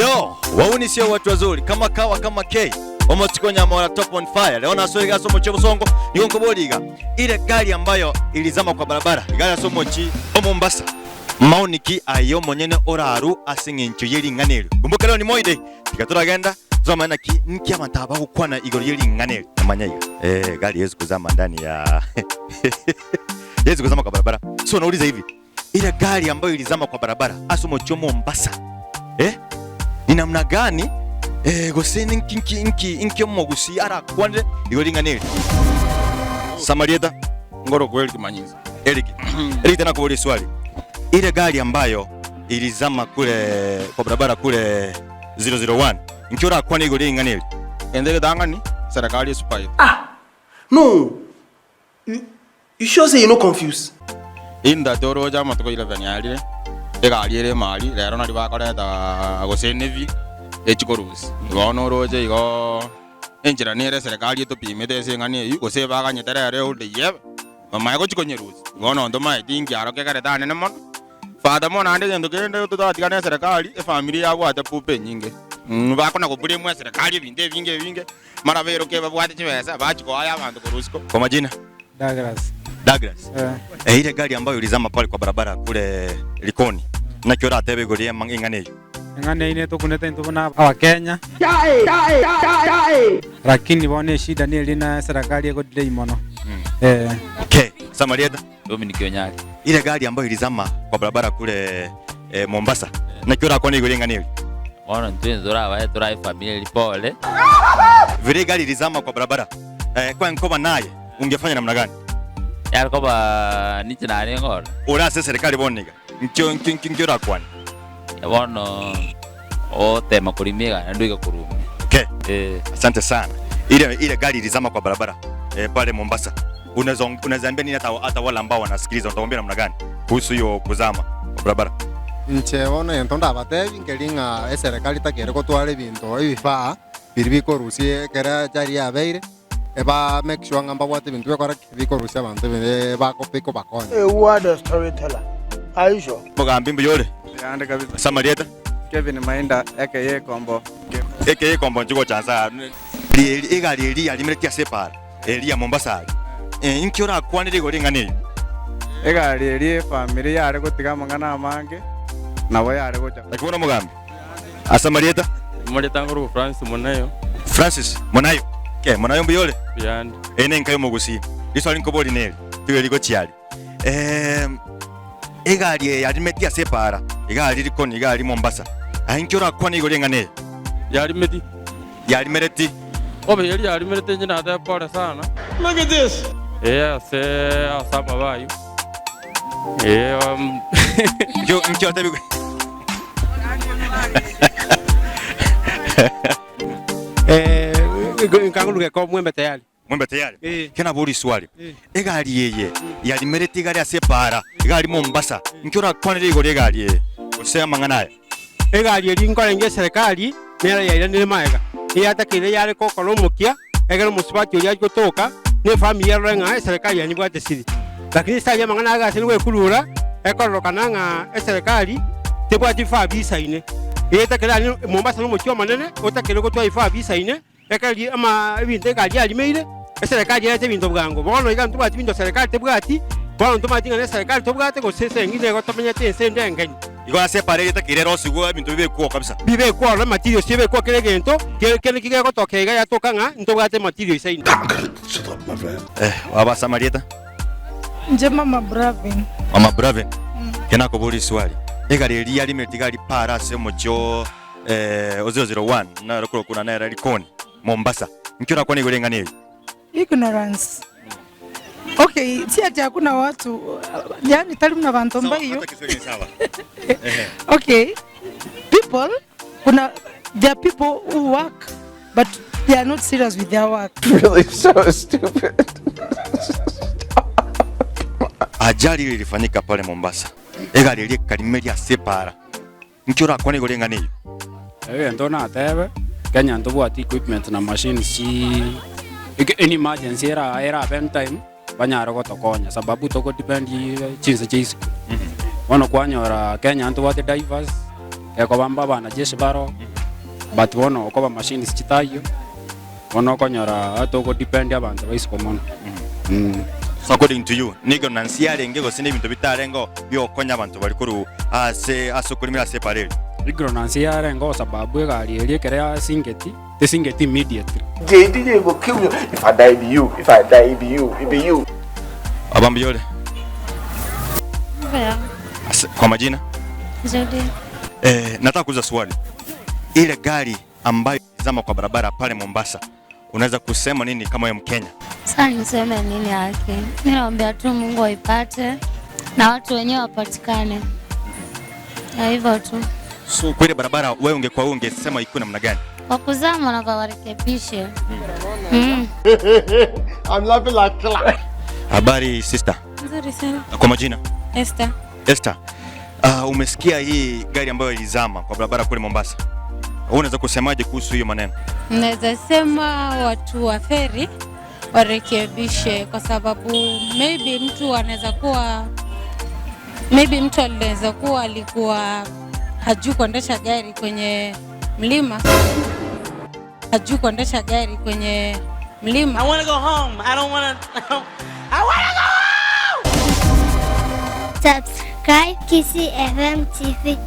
Yo, wauni sio watu wazuri kama kawa kama K omochiko nyamora top on fire leo nasoiga ase omochi obosongo nigo nkobori iga ile gari ambayo ilizama kwa barabara igari ase omochi o Mombasa maoni ki aye omonyene oraru ase eng'encho ye ring'ana erio kumbuka leo ni Moi day tiga toragenda tozamanye naki nki abanto aba bagokwana igoro ye ring'ana eri namanya iga eh gari haiwezi kuzama ndani ya haiwezi kuzama kwa barabara so nauliza hivi Ile gari ambayo ilizama kwa barabara ase omochie o Mombasa eh, ni namna gani eh, gose ninki nki nki nki omogusii arakwanere igo ring'ana eri? Samarieta Ngorokwa Eric Manyisa. Eric, Eric tena kuuliza swali. Ile gari ambayo ilizama kule kwa barabara kule 001 nki orakwane igo ring'ana eri? Ende egetang'ani, serikali esupaete. No, You you sure say you no confuse? Indate oroche amatuko 11 arire, egari ere emari, rero nario bakoreta gose navy echi korusia. Bono oroche igo enchera nere eserekari etopimete ase eng'ana eywo, gose baganyete rero eorder eywo ebe, bamanye gochi konyerusia. Bono ntomaeti inki aro kegerete anene mono. Furthermore naende egento kende totatiga na eserekari, efamiri yabwate pupa enyinge, bakona goblame eserekari ebinto ebinge ebinge. Mara beroke babwate chibesa, bachia koaya abanto korwa isiko. Kwa majina? Douglas. Douglas. Eh. Eh, ile gari ambayo ilizama pale kwa barabara kule Likoni. Naki oratebe igoro ye eng'ana eyio? Eng'ana eyio netokunete intwe buna Abakenya. Lakini bono eshida neri na eserekari ego delay mono. Eh. Okay. Samarieta. Dominic Onyari. Ile gari ambayo ilizama kwa barabara kule eh, Mombasa. Naki orakwane igoro ye eng'ana eyio? Bono intwe ntorabae torae efamiri eria pole. Vile igari ilizama kwa barabara eh, kwa nkoba naye ungefanya namna gani? Yare koba ninche narenge ororo. Ore ase eserikali bono iga nkio nkio nkio nkio orakwane? Bono ogotema korima egari naende oike korumia. Okay. Eh. Asante sana. Ile ile gari ilizama kwa barabara eh, pale Mombasa. Unaweza unaweza ambia nini hata hata wale ambao wanasikiliza utawaambia namna gani kuhusu hiyo kuzama kwa barabara? Inche bono egento ndabatebi nkeri ng'a eserekari takere gotwara ebinto ebifaa biria bikorusia ekero ajali yabeire, eba make sure ng'a mbabwate ebinto bigokora ki? Bikorusia abanto ebinto bako bikobakonya. A word a storyteller. Are you sure? Mogambi mbuya ore? Yande kabisa. Ase amarieta? Kevin Mainda aka Kombo. Aka Kombo inche gocha nse aa. Rieri egari eria yarimeretie ase epaara eria ya Mombasa aria. Eh, inki orakwanere igoro ring'ana eri? Egari eria efamiri yare gotiga amang'ana amange, nabo yare gocha. Naki bono omogambi? Ase amarieta? Amarieta nkorokwa Francis Munayo. Francis Munayo. Okay, Munayo mbuya ore? Mbuyande. Eye nenka y'omogusii. Riswali nkobori neri, tiga rigochia aria. Eh, egari eye yarimetie ase epaara, iga aria Likoni, iga aria Mombasa. Aye inki orakwane igoro y'eng'ana eye? Yarimeti. Yarimereti. Obe eria yarimereti inche nateba pole sana. Look at this. Ee ase ase amabe ayio. Ee um, Nkio nkio otebi Eh, nkangoruga omwembe tayari. Mwembe tayari. Eh. Kena bori swali. Eh. Egari eye yarimereti igari ase epaara, igari Mombasa. Nki orakwanere igoro y'egari eye? Gose amang'ana aya? Egari eria nkorenge eserekari nero yairanire magega, eyatakeire yare gokora omokia, egere omosubati oria achie gotoka, na efamiri erore ng'a eserekari yanyebwate siri. Lakini ase ayio amang'ana aya gase gwekurura, ekororokana ng'a eserekari tebwati vifaa bisaine. Eyetakere aria Mombasa nomochie omonene, otakeire gotwara vifaa bisaine, ekero ama ebinto egari yarimeire, eserekari erete ebinto bwango. Bono iga ntobwati binto serikali tebwati, bono ntomanyeti ng'a neserekari tobwate gose ase eng'ina igo tomenyete ense ende engenyi. Igo ase epaara eria etakeire erosigwe ebinto bibekwe oo kabisa. Bibekwe ororo ematerials ebekwe kera egento, kere kende ki gegotokea iga yatoka ng'a ntobwate ematerial isaine. Eh, baba ase amarieta? Inche Mama Bravin. Mama Bravin, ekero nakoboria riswali, egari eria yarimire tiga ripaara ase omochie o o 001 naro korokwa nere Likoni, Mombasa. Inki orakwane igoro y'eng'ana eyio? Ignorance. Okay, si ati hakuna watu, yaani tari buna banto Sawa, mbaiyo. hata Kiswahili ni sawa. Ehe. Okay, people, kuna, there are people who work but they are not serious with their work. Really so stupid. Ajali ile ilifanyika pale Mombasa. Egari eria ekarimeria ase epaara. Inki orakwane igoro y'eng'ana eyio? Egento natebe, Kenya ntobwati equipment na machines chi any emergency era erabe anytime banyare gotokonya sababu togo depend chinse chia isiko. Bono kwanyora Kenya ntobwate divers, gekoba mba abanajeshi baro. But bono okoba machines chitaiyo, bono okonyora togodepend abanto ba isiko mono. So according to you, nigo nansi yarenge gose nebinto bitarengeo biogokonya abanto baria korwa ase ase okorimera ase epareri? Ignorance yarengeo sababu egari eria ekero yasingeti, tesingeti immediately. JDJ go kill me. If I die, it be you. If I die, it be you. It be you. Aba mbuya ore? Mbuya. Ase, kwa majina? Nzuri. Eh, nataka kuuliza swali. Ile gari ambayo ilizama kwa barabara pale Mombasa, unaweza kusema nini kama wewe Mkenya? Sasa niseme nini yake? Mi naombea tu Mungu aipate na watu wenyewe wapatikane, na hivyo tu. So kwa ile barabara wewe ungekuwa wewe ungesema ikuwe namna gani? Kwa kuzama wanafaa warekebishe. I'm laughing like killer. Habari sister. Nzuri sana. Kwa majina? Esther. Esther. Umesikia hii gari ambayo ilizama kwa barabara kule Mombasa. Wewe unaweza kusemaje kuhusu hiyo maneno? Naweza sema watu wa feri warekebishe, kwa sababu maybe mtu anaweza kuwa maybe mtu anaweza kuwa alikuwa hajui kuendesha gari kwenye mlima, hajui kuendesha gari kwenye mlima. I want to go home. I don't want to. I want to go home. Subscribe Kisi FM TV.